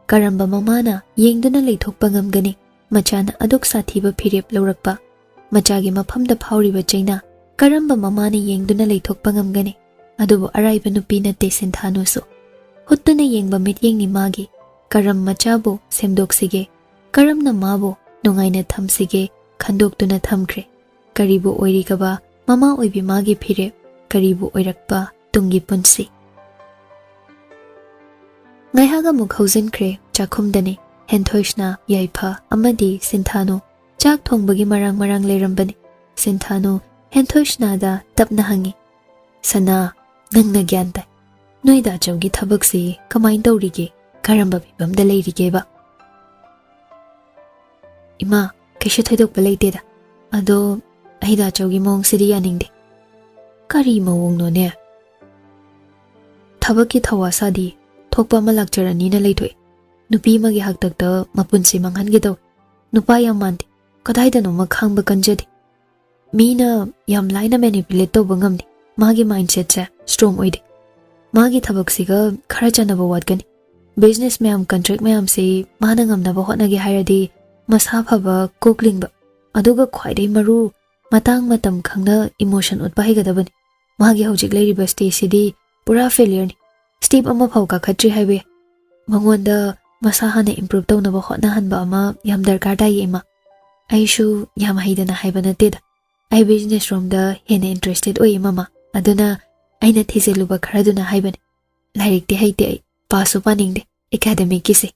ꯀꯔꯝꯕ ꯃꯃꯥꯅ ꯌꯦꯡꯗꯨꯅ ꯂꯩꯊꯣꯛꯄ ꯉꯝꯒꯅꯤ? ꯃꯆꯥꯅ ꯑꯗꯨꯛ ꯁꯥꯊꯤꯕ ꯐꯤꯔꯦꯞ ꯂꯧꯔꯛꯄ, ꯃꯆꯥꯒꯤ ꯃꯐꯝꯗ ꯐꯥꯎꯔꯤꯕ ꯆꯩꯅꯥ, ꯀꯔꯝꯕ ꯃꯃꯥꯅ ꯌꯦꯡꯗꯨꯅ ꯂꯩꯊꯣꯛꯄ ꯉꯝꯒꯅꯤ? ꯑꯗꯨꯕꯨ ꯑꯔꯥꯏꯕ ꯅꯨꯄꯤ ꯅꯠꯇꯦ ꯁꯤꯟꯊꯥꯅꯨꯁꯨ꯫ ꯍꯨꯠꯇꯨꯅ ꯌꯦꯡꯕ ꯃꯤꯠꯌꯦꯡꯅꯤ ꯃꯥꯒꯤ꯫ ꯀꯔꯝ ꯃꯆꯥꯕꯨ ꯁꯦꯝꯗꯣꯛꯁꯤꯒꯦ? ꯀꯔꯝꯅ ꯃꯥꯕꯨ ꯅꯨꯡꯉꯥꯏꯅ ꯊꯝꯁꯤꯒꯦ? ꯈꯟꯗꯣꯛꯇꯨꯅ ꯊꯝꯈ꯭ꯔꯦ꯫ ꯀꯔꯤꯕꯨ ꯑꯣꯏꯔꯤꯒꯕ ꯃꯃꯥ ꯑꯣꯏꯕꯤ ꯃꯥꯒꯤ ꯐꯤꯔꯦꯞ? ꯀꯔꯤꯕꯨ ꯑꯣꯏꯔꯛꯄ ꯇꯨꯡꯒꯤ ꯄꯨꯟꯁꯤ? ꯉꯥꯏꯍꯥꯛ ꯑꯃꯨꯛ ꯍꯧꯖꯤꯟꯈ꯭ꯔꯦ꯫ ꯆꯥꯛꯈꯨꯝꯗꯅꯤ ꯍꯦꯟꯊꯣꯏꯁꯅꯥ, ꯌꯥꯏꯐ ꯑꯃꯗꯤ ꯁꯤꯟꯊꯥꯅꯨ꯫ ꯆꯥꯛ ꯊꯣꯡꯕꯒꯤ ꯃꯔꯥꯡ ꯃꯔꯥꯡ ꯂꯩꯔꯝꯕꯅꯤ꯫ ꯁꯤꯟꯊꯥꯅꯨ ꯍꯦꯟꯊꯣꯏꯁꯅꯥꯗ ꯇꯞꯅ ꯍꯪꯉꯤ, "ꯁꯅꯥ, ꯅꯪꯅ ꯒ꯭ꯌꯥꯟ ꯇꯥꯏ꯫ ꯅꯣꯏ ꯗꯥꯆꯧꯒꯤ ꯊꯕꯛꯁꯤ ꯀꯃꯥꯏꯅ ꯇꯧꯔꯤꯒꯦ? ꯀꯔꯝꯕ ꯐꯤꯕꯝꯗ ꯂꯩꯔꯤꯒꯦꯕ?" "ꯏꯃꯥ, ꯀꯩꯁꯨ ꯊꯣꯏꯗꯣꯛꯄ ꯂꯩꯇꯦꯗ꯫ ꯑꯗꯣ ꯑꯩ ꯗꯥꯆꯧꯒꯤ ꯃꯑꯣꯡꯁꯤꯗꯤ ꯌꯥꯅꯤꯡꯗꯦ꯫" "ꯀꯔꯤ ꯃꯑꯣꯡꯅꯣꯅꯦ? ꯊꯕꯛꯀꯤ ꯊꯧꯋꯥ ꯁꯥꯗꯤ, ꯊꯣꯛꯄ ꯑꯃ ꯂꯥꯛꯆꯔꯅꯤꯅ ꯂꯩꯊꯣꯛꯑꯦ꯫ ꯅꯨꯄꯤ ꯑꯃꯒꯤ ꯍꯥꯛꯇꯛꯇ ꯃꯄꯨꯟꯁꯤ ꯃꯥꯡꯍꯟꯒꯦ ꯇꯧꯏ꯫ ꯅꯨꯄꯥ ꯌꯥꯝ ꯃꯥꯟꯗꯦ꯫ ꯀꯗꯥꯏꯗꯅꯣꯃ ꯈꯥꯡꯕ ꯀꯟꯖꯗꯦ꯫ ꯃꯤꯅ ꯌꯥꯝ ꯂꯥꯏꯅ ꯃꯦꯅꯤꯄꯨꯂꯦꯠ ꯇꯧꯕ ꯉꯝꯗꯦ꯫ ꯃꯥꯒꯤ ꯃꯥꯏꯟꯁꯦꯠꯁꯦ ꯁ꯭ꯇ꯭ꯔꯣꯡ ꯑꯣꯏꯗꯦ꯫ ꯃꯥꯒꯤ ꯊꯕꯛꯁꯤꯒ ꯈꯔ ꯆꯥꯟꯅꯕ ꯋꯥꯠꯀꯅꯤ꯫ ꯕꯤꯖꯤꯅꯦꯁ ꯃꯌꯥꯝ, ꯀꯟꯇ꯭ꯔꯦꯛ ꯃꯌꯥꯝꯁꯤ ꯃꯥꯅ ꯉꯝꯅꯕ ꯍꯣꯠꯅꯒꯦ ꯍꯥꯏꯔꯗꯤ ꯃꯁꯥ ꯐꯕ, ꯀꯣꯛ ꯂꯤꯡꯕ, ꯑꯗꯨꯒ ꯈ꯭ꯋꯥꯏꯗꯒꯤ ꯃꯔꯨ, ꯃꯇꯥꯡ ꯃꯇꯝ ꯈꯪꯅ ꯏꯃꯣꯁꯟ ꯎꯠꯄ ꯍꯩꯒꯗꯕꯅꯤ꯫ ꯃꯥꯒꯤ ꯍꯧꯖꯤꯛ ꯂꯩꯔꯤꯕ ꯁ꯭ꯇꯦꯖꯁꯤꯗꯤ ꯄꯨꯔꯥ ꯐꯦꯂꯤꯌꯔꯅꯤ꯫ ꯁ꯭ꯇꯦꯞ ꯑꯃꯐꯥꯎ ꯀꯥꯈꯠꯇ꯭ꯔꯤ ꯍꯥꯏꯕ ꯌꯥꯏ꯫ ꯃꯉꯣꯟꯗ ꯃꯁꯥ ꯍꯥꯟꯅ ꯏꯝꯄ꯭ꯔꯨꯞ ꯇꯧꯅꯕ ꯍꯣꯠꯅꯍꯟꯕ ꯑꯃ ꯌꯥꯝ ꯗꯔꯀꯥꯔ ꯇꯥꯏꯌꯦ, ꯏꯃꯥ꯫ ꯑꯩꯁꯨ ꯌꯥꯝ ꯍꯩꯗꯅ ꯍꯥꯏꯕ ꯅꯠꯇꯦꯗ꯫ ꯑꯩ ꯕꯤꯖꯤꯅꯦꯁ ꯔꯣꯝꯗ ꯍꯦꯟꯅ ꯏꯟꯇꯔꯦꯁꯇꯦꯠ ꯑꯣꯏꯌꯦ, ꯃꯃꯥ꯫ ꯑꯗꯨꯅ ꯑꯩꯅ ꯊꯤꯖꯤꯜꯂꯨꯕ ꯈꯔꯗꯨꯅ ꯍꯥꯏꯕꯅꯤ꯫ ꯂꯥꯏꯔꯤꯛꯇꯤ ꯍꯩꯇꯦ ꯑꯩ, ꯄꯥꯁꯁꯨ ꯄꯥꯅꯤꯡꯗꯦ ꯑꯦꯀꯥꯗꯃꯤꯛꯀꯤꯁꯦ꯫"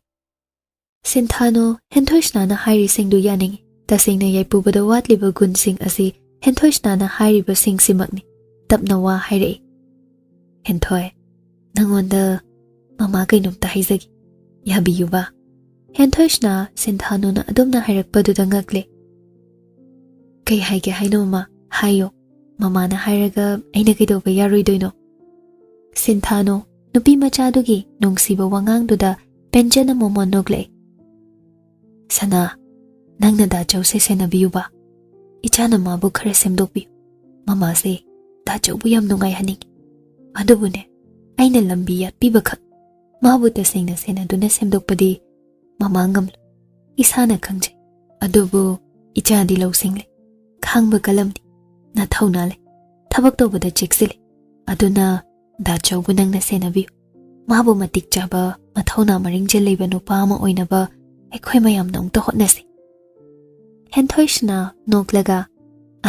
ꯁꯤꯟꯊꯥꯅꯨ ꯍꯦꯟꯊꯣꯏꯁꯅꯥꯅ ꯍꯥꯏꯔꯤꯁꯤꯡꯗꯨ ꯌꯥꯅꯤꯡꯏ꯫ ꯇꯁꯦꯡꯅ ꯌꯥꯏꯄꯨꯕꯗ ꯋꯥꯠꯂꯤꯕ ꯒꯨꯟꯁꯤꯡ ꯑꯁꯤ ꯍꯦꯟꯊꯣꯏꯁꯅꯥꯅ ꯍꯥꯏꯔꯤꯕꯁꯤꯡꯁꯤꯃꯛꯅꯤ꯫ ꯇꯞꯅ ꯋꯥ ꯍꯥꯏꯔꯛꯏ꯫ "ꯍꯦꯟꯊꯣꯏ, ꯅꯪꯉꯣꯟꯗ ꯃꯃꯥ ꯀꯩꯅꯣꯝꯇ ꯍꯥꯏꯖꯒꯦ, ꯌꯥꯕꯤꯌꯨꯕ?" ꯍꯦꯟꯊꯣꯏꯁꯤꯅ ꯁꯤꯟꯊꯥꯅꯨꯅ ꯑꯗꯨꯝꯅ ꯍꯥꯏꯔꯛꯄꯗꯨꯗ ꯉꯛꯂꯦ꯫ "ꯀꯩ ꯍꯥꯏꯒꯦ ꯍꯥꯏꯅꯣ ꯃꯃꯥ? ꯍꯥꯏꯌꯣ꯫ ꯃꯃꯥꯅ ꯍꯥꯏꯔꯒ ꯑꯩꯅ ꯀꯩꯗꯧꯕ ꯌꯥꯔꯣꯏꯗꯣꯏꯅꯣ?" ꯁꯤꯟꯊꯥꯅꯨ ꯅꯨꯄꯤ ꯃꯆꯥꯗꯨꯒꯤ ꯅꯨꯡꯁꯤꯕ ꯋꯥꯉꯥꯡꯗꯨꯗ ꯄꯦꯟꯖꯅ ꯃꯣꯃꯣꯟ ꯅꯣꯛꯂꯛꯏ꯫ "ꯁꯅꯥ, ꯅꯪꯅ ꯗꯥ ꯆꯧꯁꯦ ꯁꯦꯟꯅꯕꯤꯌꯨꯕ꯫ ꯏꯆꯥꯅ ꯃꯥꯕꯨ ꯈꯔ ꯁꯦꯝꯗꯣꯛꯄꯤꯌꯨ꯫ ꯃꯃꯥꯁꯦ ꯗꯥ ꯆꯧꯕꯨ ꯌꯥꯝ ꯅꯨꯡꯉꯥꯏꯍꯟꯅꯤꯡꯉꯤ꯫ ꯑꯗꯨꯕꯨꯅꯦ, ꯑꯩꯅ ꯂꯝꯕꯤ ꯌꯥꯠꯄꯤꯕꯈꯛ, ꯃꯥꯕꯨ ꯇꯁꯦꯡꯅ ꯁꯦꯟꯅꯗꯨꯅ ꯁꯦꯝꯗꯣꯛꯄꯗꯤ ꯃꯃꯥ ꯉꯝꯂꯣꯏ꯫ ꯏꯁꯥꯅ ꯈꯪꯖꯩ꯫ ꯑꯗꯨꯕꯨ ꯏꯆꯥꯗꯤ ꯂꯧꯁꯤꯡꯂꯦ, ꯈꯥꯡꯕ ꯀꯜꯂꯝꯅꯤ, ꯅꯊꯧꯅꯥ ꯂꯩ, ꯊꯕꯛ ꯇꯧꯕꯗ ꯆꯦꯛꯁꯤꯜꯂꯤ꯫ ꯑꯗꯨꯅ ꯗꯥ ꯆꯧꯕꯨ ꯅꯪꯅ ꯁꯦꯟꯅꯕꯤꯌꯨ꯫ ꯃꯥꯕꯨ ꯃꯇꯤꯛ ꯆꯥꯕ, ꯃꯊꯧꯅꯥ ꯃꯔꯤꯡꯖꯦꯜ ꯂꯩꯕ ꯅꯨꯄꯥ ꯑꯃ ꯑꯣꯏꯅꯕ ꯑꯩꯈꯣꯏ ꯃꯌꯥꯝꯅ ꯑꯃꯨꯛꯇ ꯍꯣꯠꯅꯁꯤ꯫" ꯍꯦꯟꯊꯣꯏꯁꯤꯅ ꯅꯣꯛꯂꯒ,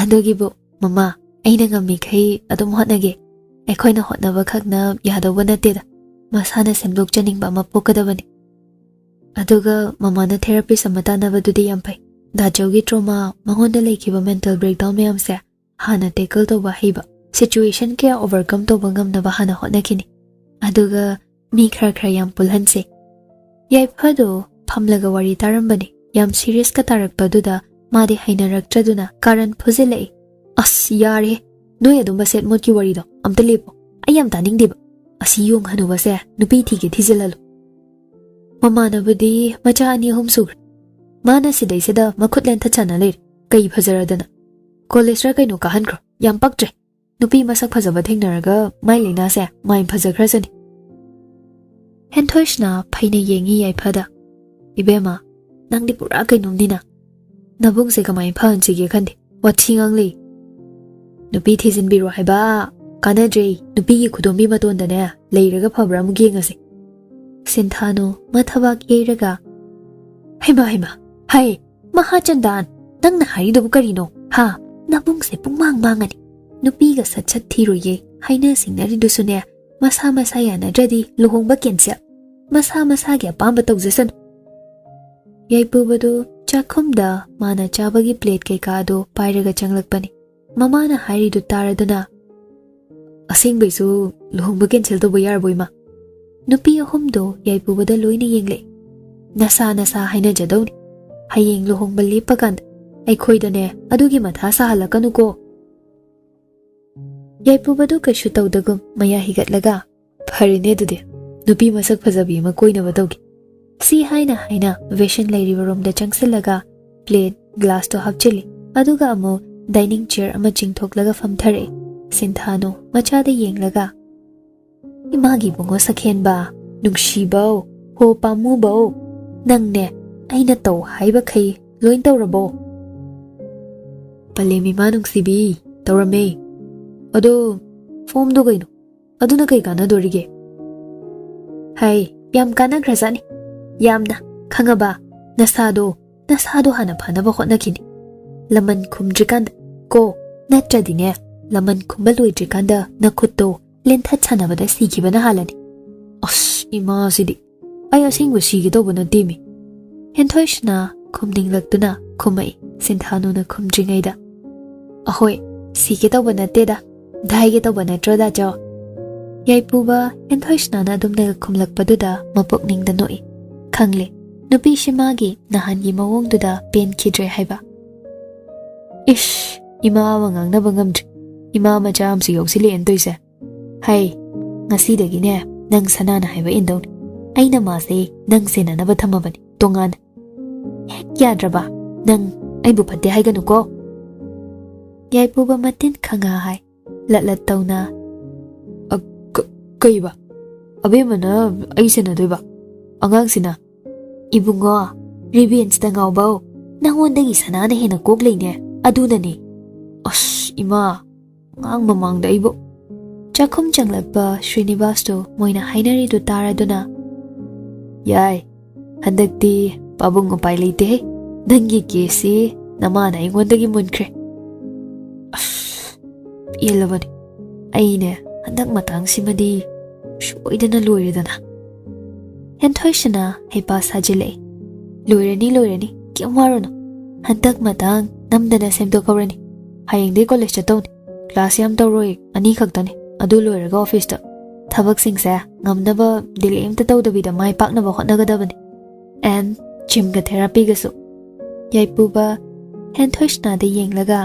"ꯑꯗꯨꯒꯤꯕꯨ ꯃꯃꯥ, ꯑꯩꯅ ꯉꯝꯃꯤꯈꯩ ꯑꯗꯨꯝ ꯍꯣꯠꯅꯒꯦ꯫ ꯑꯩꯈꯣꯏꯅ ꯍꯣꯠꯅꯕ ꯈꯛꯅ ꯌꯥꯗꯧꯕ ꯅꯠꯇꯦꯗ, ꯃꯁꯥꯅ ꯁꯦꯝꯗꯣꯛꯆꯅꯤꯡꯕ ꯑꯃ ꯄꯣꯛꯀꯗꯕꯅꯤ꯫ ꯑꯗꯨꯒ ꯃꯃꯥꯅ ꯊꯦꯔꯥꯄꯤꯁ ꯑꯃ ꯇꯥꯟꯅꯕꯗꯨꯗꯤ ꯌꯥꯝ ꯐꯩ꯫ ꯗꯥ ꯆꯧꯒꯤ ꯇ꯭ꯔꯣꯃꯥ, ꯃꯉꯣꯟꯗ ꯂꯩꯈꯤꯕ ꯃꯦꯟꯇꯦꯜ ꯕ꯭ꯔꯦꯛꯗꯥꯎꯟ ꯃꯌꯥꯝꯁꯦ ꯍꯥꯟꯅ ꯇꯦꯀꯜ ꯇꯧꯕ ꯍꯩꯕ, ꯁꯤꯆꯨꯋꯦꯁꯟ ꯀꯌꯥ ꯑꯣꯚꯔꯀꯝ ꯇꯧꯕ ꯉꯝꯅꯕ ꯍꯥꯟꯅ ꯍꯣꯠꯅꯈꯤꯅꯤ꯫ ꯑꯗꯨꯒ ꯃꯤ ꯈꯔ ꯈꯔ ꯌꯥꯝ ꯄꯨꯜꯍꯟꯁꯦ꯫" ꯌꯥꯏꯐꯗꯣ ꯐꯝꯂꯒ ꯋꯥꯔꯤ ꯇꯥꯔꯝꯕꯅꯤ꯫ ꯌꯥꯝ ꯁꯤꯔꯤꯌꯁꯀ ꯇꯥꯔꯛꯄꯗꯨꯗ ꯃꯥꯗꯤ ꯍꯩꯅꯔꯛꯇ꯭ꯔꯗꯨꯅ ꯀꯥꯔꯟ ꯐꯨꯖꯤꯜꯂꯛꯏ꯫ "ꯑꯁ, ꯌꯥꯔꯦꯍꯦ, ꯅꯣꯏ ꯑꯗꯨꯝꯕ ꯁꯦꯠ ꯃꯣꯠꯀꯤ ꯋꯥꯔꯤꯗꯣ ꯑꯝꯇ ꯂꯦꯞꯄꯣ꯫ ꯑꯩ ꯌꯥꯝ ꯇꯥꯅꯤꯡꯗꯦꯕ꯫ ꯑꯁꯤ ꯌꯣꯡ ꯍꯅꯨꯕꯁꯦ ꯅꯨꯄꯤ ꯊꯤꯒꯦ ꯊꯤꯖꯤꯜꯍꯜꯂꯨ꯫" ꯃꯃꯥꯟꯅꯕꯗꯤ ꯃꯆꯥ ꯑꯅꯤ ꯑꯍꯨꯝ ꯁꯨꯈ꯭ꯔꯦ꯫ ꯃꯥꯅ ꯁꯤꯗꯩꯁꯤꯗ ꯃꯈꯨꯠ ꯂꯦꯟꯊꯠ ꯁꯥꯟꯅ ꯂꯩꯔꯦ꯫ ꯀꯩ ꯐꯖꯔꯗꯅ? ꯀꯣꯂꯦꯖꯔ ꯀꯩꯅꯣ ꯀꯥꯍꯟꯈ꯭ꯔꯣ꯫ ꯌꯥꯝ ꯄꯛꯇ꯭ꯔꯦ꯫ ꯅꯨꯄꯤ ꯃꯁꯛ ꯐꯖꯕ ꯊꯦꯡꯅꯔꯒ ꯃꯥꯏ ꯂꯩꯅꯥꯁꯦ ꯃꯥꯏ ꯐꯖꯈ꯭ꯔꯁꯅꯤ꯫ ꯍꯦꯟꯊꯣꯏꯁꯤꯅ ꯐꯩꯅ ꯌꯦꯡꯉꯤ ꯌꯥꯏꯐꯗ꯫ "ꯏꯕꯦꯝꯃ, ꯅꯪꯗꯤ ꯄꯨꯔꯥ ꯀꯩꯅꯣꯝꯅꯤꯅ꯫ ꯅꯕꯨꯡꯁꯦ ꯀꯃꯥꯏꯅ ꯐꯍꯟꯁꯤꯒꯦ ꯈꯟꯗꯦ꯫ ꯋꯥꯊꯤ ꯉꯥꯡꯂꯤ꯫ ꯅꯨꯄꯤ ꯊꯤꯖꯤꯟꯕꯤꯔꯣ ꯍꯥꯏꯕ꯫ ꯀꯥꯟꯅꯗ꯭ꯔꯦ꯫ ꯅꯨꯄꯤꯒꯤ ꯈꯨꯗꯣꯝꯕꯤ ꯃꯇꯣꯟꯗꯅꯦ ꯂꯩꯔꯒ ꯐꯕ꯭ꯔꯥ ꯑꯃꯨꯛ ꯌꯦꯡꯉꯁꯤ꯫" ꯁꯤꯟꯊꯥꯅꯨ ꯃꯊꯕꯥꯛ ꯌꯩꯔꯒ, "ꯍꯩꯃꯥ, ꯍꯩꯃꯥ, ꯍꯩ, ꯃꯍꯥꯆꯟꯗꯥꯟ, ꯅꯪꯅ ꯍꯥꯏꯔꯤꯗꯨꯕꯨ ꯀꯔꯤꯅꯣ? ꯍꯥ? ꯅꯕꯨꯡꯁꯦ ꯄꯨꯡꯃꯥꯡ ꯃꯥꯡꯉꯅꯤ꯫ ꯅꯨꯄꯤꯒ ꯁꯠ ꯁꯠ ꯊꯤꯔꯣꯏꯌꯦ꯫ ꯍꯥꯏꯅ ꯁꯤꯡꯅꯔꯤꯗꯨꯁꯨꯅꯦ, ꯃꯁꯥ ꯃꯁꯥ ꯌꯥꯅꯗ꯭ꯔꯗꯤ ꯂꯨꯍꯣꯡꯕ ꯀꯦꯟꯁꯦꯜ꯫ ꯃꯁꯥ ꯃꯁꯥꯒꯤ ꯑꯄꯥꯝꯕ ꯇꯧꯖꯁꯅꯨ꯫" ꯌꯥꯏꯄꯨꯕꯗꯨ ꯆꯥꯛꯈꯨꯝꯗ ꯃꯥꯅ ꯆꯥꯕꯒꯤ ꯄ꯭ꯂꯦꯠ ꯀꯩꯀꯥꯗꯣ ꯄꯥꯏꯔꯒ ꯆꯪꯂꯛꯄꯅꯤ꯫ ꯃꯃꯥꯅ ꯍꯥꯏꯔꯤꯗꯨ ꯇꯥꯔꯗꯨꯅ, ꯑꯁꯦꯡꯕꯩꯁꯨ ꯂꯨꯍꯣꯡꯕ cancel ꯇꯧꯕ ꯌꯥꯔꯕꯣ, ꯏꯃꯥ? ꯅꯨꯄꯤ ꯑꯍꯨꯝꯗꯣ ꯌꯥꯏꯄꯨꯕꯗ ꯂꯣꯏꯅ ꯌꯦꯡꯂꯛꯏ꯫ "ꯅꯁꯥ ꯅꯁꯥ ꯍꯥꯏꯅꯖꯗꯧꯅꯤ꯫ ꯍꯌꯦꯡ ꯂꯨꯍꯣꯡꯕ ꯂꯦꯞꯄ ꯀꯥꯟꯗ ꯑꯩꯈꯣꯏꯗꯅꯦ ꯑꯗꯨꯒꯤ ꯃꯊꯥ ꯁꯥꯍꯜꯂꯛꯀꯅꯨꯀꯣ"꯫ ꯌꯥꯏꯄꯨꯕꯗꯨ ꯀꯩꯁꯨ ꯇꯧꯗꯒꯨꯝ ꯃꯌꯥ ꯍꯤꯒꯠꯂꯒ, "ꯐꯔꯦꯅꯦ ꯑꯗꯨꯗꯤ, ꯅꯨꯄꯤ ꯃꯁꯛ ꯐꯖꯕꯤ ꯑꯃ ꯀꯣꯏꯅꯕ ꯇꯧꯒꯦ"꯫ ꯁꯤ ꯍꯥꯏꯅ ꯍꯥꯏꯅ ꯕꯦꯁꯤꯟ ꯂꯩꯔꯤꯕ ꯔꯨꯝꯗ ꯆꯪꯁꯤꯜꯂꯒ ꯄ꯭ꯂꯦꯠ ꯒ꯭ꯂꯥꯁꯇꯣ ꯍꯥꯞꯆꯤꯜꯂꯤ꯫ ꯑꯗꯨꯒ ꯑꯃꯨꯛ ꯗꯥꯏꯅꯤꯡ ꯆꯤꯌꯔ ꯑꯃ ꯆꯤꯡꯊꯣꯛꯂꯒ ꯐꯝꯊꯔꯛꯏ꯫ ꯁꯤꯟꯊꯥꯅꯨ ꯃꯆꯥꯗ ꯌꯦꯡꯂꯒ, "ꯏꯃꯥꯒꯤ ꯏꯕꯨꯡꯉꯣ ꯁꯛꯍꯦꯟꯕ, ꯅꯨꯡꯁꯤꯕꯧ, ꯍꯣ ꯄꯥꯝꯃꯨꯕꯧ, ꯅꯪꯅꯦ ꯑꯩꯅ ꯇꯧ ꯍꯥꯏꯕꯈꯩ ꯂꯣꯏ ꯇꯧꯔꯕꯣ?" "ꯄꯂꯦꯝ ꯏꯃꯥ ꯅꯨꯡꯁꯤꯕꯤ, ꯇꯧꯔꯝꯃꯦ꯫ ꯑꯗꯣ ꯐꯣꯝꯗꯣ ꯀꯩꯅꯣ? ꯑꯗꯨꯅ ꯀꯩ ꯀꯥꯟꯅꯗꯣꯔꯤꯒꯦ?" "ꯍꯥꯏ, ꯌꯥꯝ ꯀꯥꯟꯅꯈ꯭ꯔꯖꯥꯠꯅꯤ꯫ ꯌꯥꯝꯅ꯫ ꯈꯪꯉꯕ? ꯅꯁꯥꯗꯣ, ꯅꯁꯥꯗꯣ ꯍꯥꯟꯅ ꯐꯅꯕ ꯍꯣꯠꯅꯈꯤꯅꯤ꯫ ꯂꯃꯟ ꯈꯨꯝꯗ꯭ꯔꯤꯀꯥꯟꯗ ꯀꯣ, ꯅꯠꯇ꯭ꯔꯗꯤꯅꯦ, ꯂꯃꯟ ꯈꯨꯝꯕ ꯂꯣꯏꯗ꯭ꯔꯤꯀꯥꯟꯗ ꯅꯈꯨꯠꯇꯣ ꯂꯦꯟꯊꯠ ꯁꯥꯟꯅꯕꯗ ꯁꯤꯈꯤꯕꯅ ꯍꯥꯜꯂꯅꯤ"꯫ "ꯑꯁ, ꯏꯃꯥꯁꯤꯗꯤ! ꯑꯩ ꯑꯁꯦꯡꯕ ꯁꯤꯒꯦ ꯇꯧꯕ ꯅꯠꯇꯦꯃꯤ"꯫ ꯍꯦꯟꯊꯣꯏꯁꯤꯅ ꯈꯨꯝꯅꯤꯡꯂꯛꯇꯨꯅ ꯈꯨꯝꯃꯛꯏ꯫ ꯁꯤꯟꯊꯥꯅꯨꯅ ꯈꯨꯝꯗ꯭ꯔꯤꯉꯩꯗ, "ꯑꯍꯣꯏ, ꯁꯤꯒꯦ ꯇꯧꯕ ꯅꯠꯇꯦꯗ, ꯗꯥꯏꯒꯦ ꯇꯧꯕ ꯅꯠꯇ꯭ꯔꯣ, ꯗꯥꯆꯧ?" ꯌꯥꯏꯄꯨꯕ ꯍꯦꯟꯊꯣꯏꯁꯤꯅꯥꯅ ꯑꯗꯨꯝꯅꯒ ꯈꯨꯝꯂꯛꯄꯗꯨꯗ ꯃꯄꯨꯛꯅꯤꯡꯗ ꯅꯣꯛꯏ꯫ ꯈꯪꯂꯦ, ꯅꯨꯄꯤꯁꯤ ꯃꯥꯒꯤ ꯅꯍꯥꯟꯒꯤ ꯃꯑꯣꯡꯗꯨꯗ ꯄꯦꯟꯈꯤꯗ꯭ꯔꯦ ꯍꯥꯏꯕ꯫ "ꯏꯁ, ꯏꯃꯥ ꯑꯃ ꯉꯥꯡꯅꯕ ꯉꯝꯗ꯭ꯔꯤ꯫ ꯏꯃꯥ ꯃꯆꯥ ꯑꯃꯁꯨ ꯌꯥꯎꯁꯤꯜꯂꯛꯑꯦꯅ ꯇꯧꯔꯤꯁꯦ꯫ ꯍꯩ, ꯉꯁꯤꯗꯒꯤꯅꯦ ꯅꯪ ꯁꯅꯥꯅ ꯍꯥꯏꯕ ꯏꯟꯗꯧꯅꯤ꯫ ꯑꯩꯅ ꯃꯥꯁꯦ ꯅꯪ ꯁꯦꯟꯅꯅꯕ ꯊꯝꯃꯕꯅꯤ, ꯇꯣꯉꯥꯟꯅ꯫ ꯍꯦꯛ ꯌꯥꯗ꯭ꯔꯕ, ꯅꯪ ꯑꯩꯕꯨ ꯐꯠꯇꯦ ꯍꯥꯏꯒꯅꯨꯀꯣ"꯫ ꯌꯥꯏꯄꯨꯕ ꯃꯇꯤꯟ ꯈꯪꯉ ꯍꯥꯏ, ꯂꯠ ꯂꯠ ꯇꯧꯅ꯫ "ꯑ, ꯀ-, ꯀꯩꯕ? ꯑꯕꯦꯝꯃꯅ ꯑꯩ ꯁꯦꯟꯅꯗꯣꯏꯕ? ꯑꯉꯥꯡꯁꯤꯅ?" "ꯏꯕꯨꯡꯉꯣ, ꯔꯤꯚꯦꯟꯖꯇ ꯉꯥꯎꯕꯧ, ꯅꯪꯉꯣꯟꯗꯒꯤ ꯁꯅꯥꯅ ꯍꯦꯟꯅ ꯀꯣꯛ ꯂꯩꯅꯦ, ꯑꯗꯨꯅꯅꯦ"꯫ "ꯑꯁ, ꯏꯃꯥ, ꯑꯉꯥꯡ ꯃꯃꯥꯡꯗ ꯑꯩꯕꯨ"꯫ ꯆꯥꯛꯈꯨꯝ ꯆꯪꯂꯛꯄ ꯁ꯭ꯔꯤꯅꯤꯕꯥꯁꯇꯨ ꯃꯣꯏꯅ ꯍꯥꯏꯅꯔꯤꯗꯨ ꯇꯥꯔꯗꯨꯅ, "ꯌꯥꯏ, ꯍꯟꯗꯛꯇꯤ ꯄꯥꯕꯨꯡ ꯎꯄꯥꯏ ꯂꯩꯇꯦꯍꯦ꯫ ꯅꯪꯒꯤ ꯀꯦꯁꯁꯤ ꯅꯃꯥꯅ ꯑꯩꯉꯣꯟꯗꯒꯤ ꯃꯨꯟꯈ꯭ꯔꯦ꯫ ꯑꯁ, ꯄꯦꯜꯂꯕꯅꯤ꯫ ꯑꯩꯅꯦ ꯍꯟꯗꯛ ꯃꯇꯥꯡꯁꯤꯃꯗꯤ ꯁꯣꯏꯗꯅ ꯂꯣꯏꯔꯦꯗꯅ"꯫ ꯍꯦꯟꯊꯣꯏꯁꯤꯅ ꯍꯩꯄꯥ ꯁꯥꯖꯤꯜꯂꯛꯏ꯫ "ꯂꯣꯏꯔꯅꯤ, ꯂꯣꯏꯔꯅꯤ, ꯀꯩꯝ ꯋꯥꯔꯨꯅꯨ꯫ ꯍꯟꯗꯛ ꯃꯇꯥꯡ ꯅꯝꯗꯅ ꯁꯦꯝꯗꯣꯛꯍꯧꯔꯅꯤ꯫ ꯍꯌꯦꯡꯗꯩ ꯀꯣꯂꯦꯖ ꯆꯠꯇꯧꯅꯤ꯫ ꯀ꯭ꯂꯥꯁ ꯌꯥꯝ ꯇꯧꯔꯣꯏ, ꯑꯅꯤ ꯈꯛꯇꯅꯤ"꯫ ꯑꯗꯨ ꯂꯣꯏꯔꯒ ꯑꯣꯐꯤꯁꯇ꯫ ꯊꯕꯛꯁꯤꯡꯁꯦ ꯉꯝꯅꯕ ꯗꯤꯂꯦ ꯑꯝꯇ ꯇꯧꯗꯕꯤꯗ ꯃꯥꯏ ꯄꯥꯛꯅꯕ ꯍꯣꯠꯅꯒꯗꯕꯅꯤ꯫ ꯑꯦꯟ ꯖꯤꯝꯒ ꯊꯦꯔꯥꯄꯤꯒꯁꯨ꯫ ꯌꯥꯏꯄꯨꯕ ꯍꯦꯟꯊꯣꯏꯁꯅꯥꯗ ꯌꯦꯡꯂꯒ,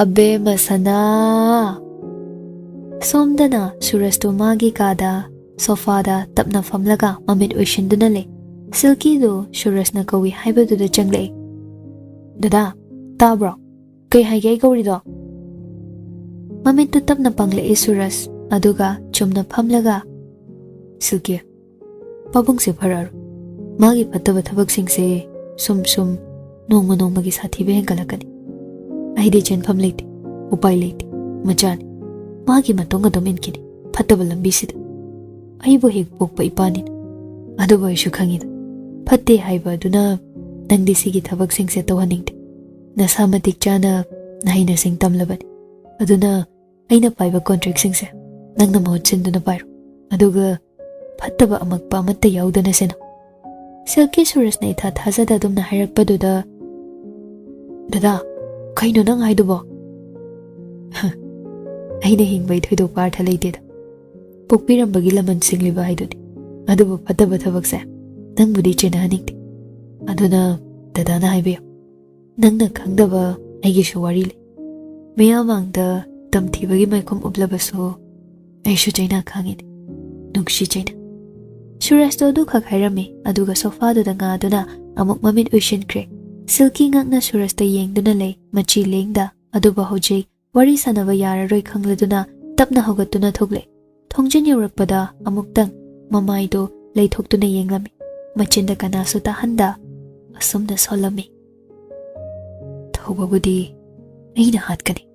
"ꯑꯕꯦꯝꯃ ꯁꯅꯥ!" ꯁꯣꯝꯗꯅ ꯁꯨꯔꯖꯇꯨ ꯃꯥꯒꯤ ꯀꯥꯗ ꯁꯣꯐꯥꯗ ꯇꯞꯅ ꯐꯝꯂꯒ ꯃꯃꯤꯠ ꯎꯏꯁꯤꯟꯗꯨꯅ ꯂꯩ꯫ ꯁꯤꯜꯀꯤꯗꯨ ꯁꯨꯔꯖꯅ ꯀꯧꯏ ꯍꯥꯏꯕꯗꯨꯗ ꯆꯪꯂꯛꯏ꯫ "ꯗꯗꯥ, ꯇꯥꯕ꯭ꯔꯣ? ꯀꯩ ꯍꯥꯏꯒꯦ ꯑꯩ ꯀꯧꯔꯤꯗꯣ?" ꯃꯃꯤꯠꯇꯨ ꯇꯞꯅ ꯄꯥꯡꯂꯛꯏ ꯁꯨꯔꯖ, ꯑꯗꯨꯒ ꯆꯨꯝꯅ ꯐꯝꯂꯒ, "ꯁꯤꯜꯀꯤ, ꯄꯥꯕꯨꯡꯁꯦ ꯐꯔꯛꯑꯔꯣꯏ꯫ ꯃꯥꯒꯤ ꯐꯠꯇꯕ ꯊꯕꯛꯁꯤꯡꯁꯦ ꯁꯨꯝ ꯁꯨꯝ ꯅꯣꯡꯃ ꯅꯣꯡꯃꯒꯤ ꯁꯥꯊꯤꯕ ꯍꯦꯟꯒꯠꯂꯛꯀꯅꯤ꯫ ꯑꯩꯗꯤ ꯆꯦꯟꯐꯝ ꯂꯩꯇꯦ, ꯎꯄꯥꯏ ꯂꯩꯇꯦ꯫ ꯃꯆꯥꯅꯤ, ꯃꯥꯒꯤ ꯃꯇꯨꯡ ꯑꯗꯨꯝ ꯏꯟꯈꯤꯅꯤ, ꯐꯠꯇꯕ ꯂꯝꯕꯤꯁꯤꯗ꯫ ꯑꯩꯕꯨ ꯍꯦꯛ ꯄꯣꯛꯄ ꯏꯄꯥꯅꯤꯅ꯫ ꯑꯗꯨꯕꯨ ꯑꯩꯁꯨ ꯈꯪꯉꯤꯗ, ꯐꯠꯇꯦ ꯍꯥꯏꯕ ꯑꯗꯨꯅ ꯅꯪꯗꯤ ꯁꯤꯒꯤ ꯊꯕꯛꯁꯤꯡꯁꯦ ꯇꯧꯍꯟꯅꯤꯡꯗꯦ꯫ ꯅꯁꯥ ꯃꯇꯤꯛ ꯆꯥꯅ ꯅꯍꯩ ꯅꯁꯤꯡ ꯇꯝꯂꯕꯅꯤ꯫ ꯑꯗꯨꯅ ꯑꯩꯅ ꯄꯥꯏꯕ ꯀꯣꯟꯇ꯭ꯔꯦꯛꯁꯤꯡꯁꯦ ꯅꯪꯅ ꯃꯍꯨꯠ ꯁꯤꯟꯗꯨꯅ ꯄꯥꯏꯔꯣ, ꯑꯗꯨꯒ ꯐꯠꯇꯕ ꯑꯃꯛꯄ ꯑꯃꯠꯇ ꯌꯥꯎꯗꯅ ꯁꯦꯟꯅꯧ꯫" ꯁꯤꯜꯀꯤ ꯁꯨꯔꯖꯅ ꯏꯊꯥ ꯊꯥꯖꯗ ꯑꯗꯨꯝꯅ ꯍꯥꯏꯔꯛꯄꯗꯨꯗ, "ꯗꯗꯥ, ꯀꯩꯅꯣ ꯅꯪ ꯍꯥꯏꯗꯨꯕꯣ?" "ꯍ, ꯑꯩꯅ ꯍꯤꯡꯕꯩ ꯊꯣꯏꯗꯣꯛꯄ ꯑꯥꯔꯊ ꯂꯩꯇꯦꯗ꯫ ꯄꯣꯛꯄꯤꯔꯝꯕꯒꯤ ꯂꯃꯟ ꯁꯤꯡꯂꯤꯕ ꯍꯥꯏꯗꯨꯅꯤ꯫ ꯑꯗꯨꯕꯨ ꯐꯠꯇꯕ ꯊꯕꯛꯁꯦ ꯅꯪꯕꯨꯗꯤ ꯆꯦꯟꯅꯍꯟꯅꯤꯡꯗꯦ꯫ ꯑꯗꯨꯅ ꯗꯗꯥꯅ ꯍꯥꯏꯕꯤꯌꯨ, ꯅꯪꯅ ꯈꯪꯗꯕ ꯑꯩꯒꯤꯁꯨ ꯋꯥꯔꯤ ꯂꯩ꯫ ꯃꯤꯌꯥꯝ ꯃꯥꯡꯗ ꯇꯝꯊꯤꯕꯒꯤ ꯃꯥꯏꯈꯨꯝ ꯎꯞꯂꯕꯁꯨ ꯑꯩꯁꯨ ꯆꯩꯅꯥ ꯈꯥꯡꯉꯤꯅꯦ, ꯅꯨꯡꯁꯤ ꯆꯩꯅꯥ꯫" ꯁꯨꯔꯖꯇꯣ ꯑꯗꯨꯈꯛ ꯍꯥꯏꯔꯝꯃꯤ, ꯑꯗꯨꯒ ꯁꯣꯐꯥꯗꯨꯗ ꯉꯥꯗꯨꯅ ꯑꯃꯨꯛ ꯃꯃꯤꯠ ꯎꯏꯁꯤꯟꯈ꯭ꯔꯦ꯫ ꯁꯤꯜꯀꯤ ꯉꯛꯅ ꯁꯨꯔꯖꯇ ꯌꯦꯡꯗꯨꯅ ꯂꯩ, ꯃꯆꯤ ꯂꯦꯡꯗ꯫ ꯑꯗꯨꯕꯨ ꯍꯧꯖꯤꯛ ꯋꯥꯔꯤ ꯁꯥꯟꯅꯕ ꯌꯥꯔꯔꯣꯏ ꯈꯪꯂꯗꯨꯅ ꯇꯞꯅ ꯍꯧꯒꯠꯇꯨꯅ ꯊꯣꯛꯂꯦ꯫ ꯊꯣꯡꯖꯤꯟ ꯌꯧꯔꯛꯄꯗ ꯑꯃꯨꯛꯇꯪ ꯃꯃꯥꯏꯗꯣ ꯂꯩꯊꯣꯛꯇꯨꯅ ꯌꯦꯡꯂꯝꯃꯤ꯫ ꯃꯆꯤꯟꯗ ꯀꯅꯥꯁꯨ ꯇꯥꯍꯟꯗ ꯑꯁꯨꯝꯅ ꯁꯣꯜꯂꯝꯃꯤ, "ꯊꯧꯕꯕꯨꯗꯤ ꯑꯩꯅ ꯍꯥꯠꯀꯅꯤ,